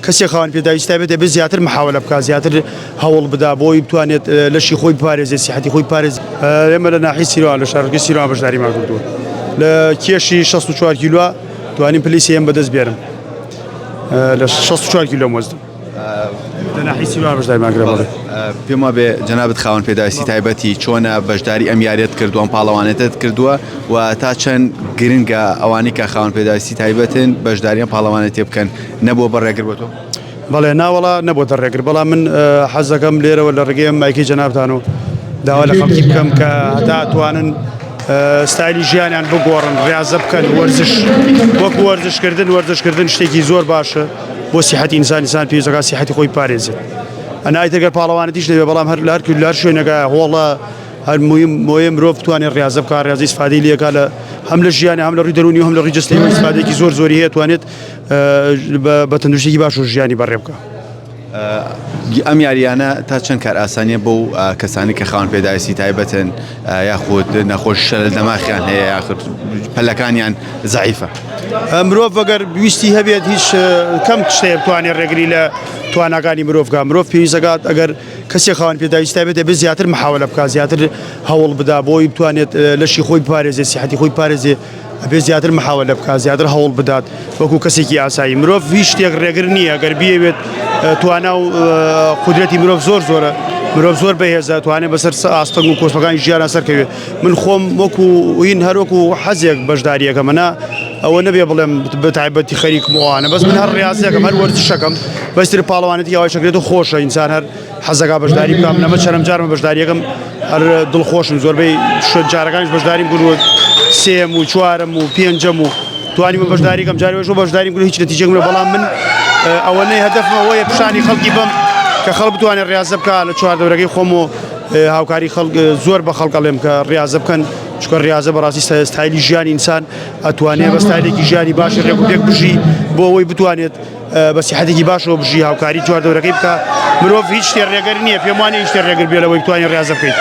کەسێک خاوەن پێداویستی تایبەت دەبێت زیاتر محاولە بکات زیاتر هەوڵ بدا بۆی بتوانێت لەشی خۆی بپارێزێت سیحەتی خۆی پارێز. ئێمە لە ناحیەی سیروان لە شارۆچکەی سیروان بەشداریمان کردووە لە کێشی 64 کیلۆ توانیم پلەی سێیەم بەدەست بێنم لە 64 کیلۆ وەزنم لە ناحیەی سیروان بەشداریمان کرد بەڵێ. پێم وابێ جەنابت خاوەن پێداویستی تایبەتی چۆنە بەشداری ئەم یاریەت کردووە ئەم پاڵەوانێتت کردووە و تا چەند گرنگە ئەوانەی کە خاوەن پێداویستی تایبەتن بەشداری ئەم پاڵەوانێتیە بکەن نەبووە بە ڕێگر بۆ تۆ؟ بەڵێ ناوەڵا نەبۆتە ڕێگر بەڵام من حەز دەکەم لێرەوە لە ڕێگەی ئەم مایکەی جەنابتان و داوا لە خەڵکی بکەم کە هەتا توانن ستایلی ژیانیان بگۆڕن ڕاضە بکەن وەرزش وەکو وەرزشکردن وەرزشکردن شتێکی زۆر باشە بۆ سیحەتی ئینسان ئینسان پێویستەکە سیحەتی خۆی پارێزێت ئەنای ترگەر پاڵەوانەتیش نەبێ بەڵام هەر لە هەر لە هەر شوێنەکە هۆڵە هەر مویم مۆیە مرۆڤ بتوانێت ڕاضە بکات ڕاضی ئیسفادەی لێکا لە هەم لە ژیانی هەم لە ڕووی دەروونی و هەم لە ڕووی جەستەیی ئیسفادەیەکی زۆر زۆری هەیە توانێت بە تەندروستیەکی باش و ژیانی بەڕێ بکا. ئەم یاریانە تا چەند کار ئاسانیە بۆ کەسانی کە خاوەن پێداویستی تایبەتن یاخود نەخۆش شەلەل دەماخیان هەیە یاخود پەلەکانیان زەعیفە؟ مرۆڤ ئەگەر ویستی هەبێت هیچ کەم شتێ بتوانێت ڕێگری لە تواناکانی مرۆڤ بکات مرۆڤ پێویستەکات ئەگەر کەسێک خاوەن پێداویستی تایبەت دەبێت زیاتر محاولە بکات زیاتر هەوڵ بدا بۆی بتوانێت لەشی خۆی بپارێزێت سیحەتی خۆی بپارێزێ ئەبێ زیاتر محاوەلە بکات زیاتر هەوڵ بدات وەکو کەسێکی ئاسایی مرۆڤ هیچ شتێک ڕێگر نییە گەر بیەوێت توانا و قودرەتی مرۆڤ زۆر زۆرە مرۆڤ زۆر بەهێزە توانێت بەسەر ئاستەنگ و کۆسپەکانی ژیانە سەرکەوێت من خۆم وەکو هین هەروەکو حەزێک بەشداریەکەمە نا ئەوە نەبێ بڵێم بە تایبەتی خەریکم ئەوانە بەس من هەر ڕاضیەکەم هەر وەرزشەکەم بەستر پاڵەوانێتی ئەوای شەکرێت و خۆشە ئینسان هەر حەزەکا بەشداری بکەم من ئەمە چەنەم جارمە بەشداریەکەم هەر دڵخۆشم زۆربەی شوێن جارەکانیش بەشداریم کردووە سێم و چوارم و پێنجەم و توانی من بەشداری کەم جاری وەش بەشداریم کرد هیچ نەتیجەکم نەبوو بەڵام من ئەوەنەی هەدەفم ئەوەیە پیشانی خەڵکی بم کە خەڵک بتوانێت ڕاضە بکا لە چواردەورەکەی خۆم و هاوکاری خەڵک زۆر بە خەڵک ئەڵێم کە ڕاضە بکەن چونکە ڕاضە بەڕاستی ستایلی ژیانی ئینسان ئەتوانێ بە ستایلێکی ژیانی باشی ڕێک و پێک بژی بۆ ئەوەی بتوانێت بە سیحەتێکی باشەوە بژی هاوکاری چواردەورەکەی بکە مرۆڤ هیچ شتێ ڕێگەر نییە پێم وانە هیچ شتێ ڕێگر بێ لەوەی بتوانین ڕاضە بکەیت.